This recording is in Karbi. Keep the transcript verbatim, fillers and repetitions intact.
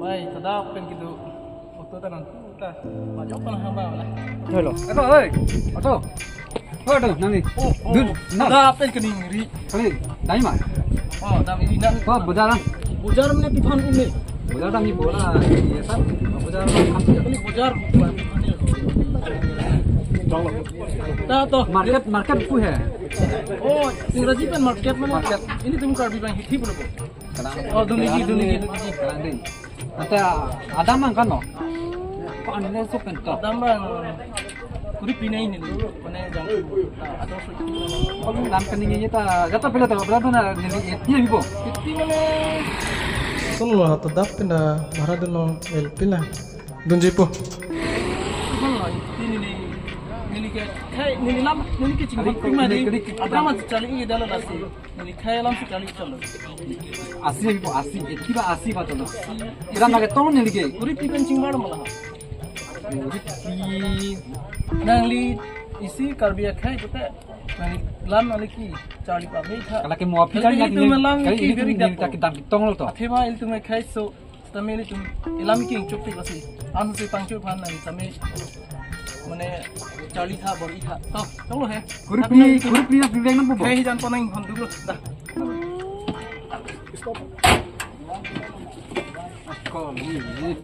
Oi, tada pen kedo. Auto ta nang tu ta. Majok pen hamba wala. Hello. Auto, oi. Auto. Auto, nangli. Oh, oh. Dun, nang. Tada pen keningri. Kali, dai ma. Oh, dam ini nang. Oh, bojar lang. Bojar mane pi aphan ini. Bojar dam hi bola. Iya, sir. Bojar lang. Kali bojar. Ta to. Market, market ku hai. Oh, Ingraji pen market mane. Market. Ini tum Karbi Anglong hithi bolo. Kalang. Oh, dun lagi, dun lagi, dun lagi. Kalang ding. Ante adam lang kan no? Kok anda sok kan to? Adam lang. Kuri pinai ini, mane jang. Ah, ada sok. Dam kening ini ta, jata pele to, berapa na neli eti bipo? Eti mane. Sun lo, to dap pinda, bara dun lo, el pila. Dunji po. Sun lo, eti neli, neli ke, kai, neli lam, neli ke chingkot pima di. Kali, kali, kali. Abra ma charli ini dala lasi. Neli khai alam si charli chalo. Asi bipo, asi, eti ba asi ba chalo. Ira nage tong neli ke. Kuri pi pen chingbar mala. Kuri pi. Nangli isi Karbi akhai pute. Nangli lam nangli ke charli pa me tha. Kala ke mo api. Kali kan ya ilitum neli, alam kali ke ilitum beri neli gapo. Ta kedam ketong lo to. Athema ilitum akhai so. Tame ilitum ilam ke chupik lasi. An si pangchup aphan nang tame. Mane charli tha, bor-i tha. To, chalo he. Kuri pi, kuri pi, pi veng nang po. He, jan ponang hon dulu. Dah. Kali.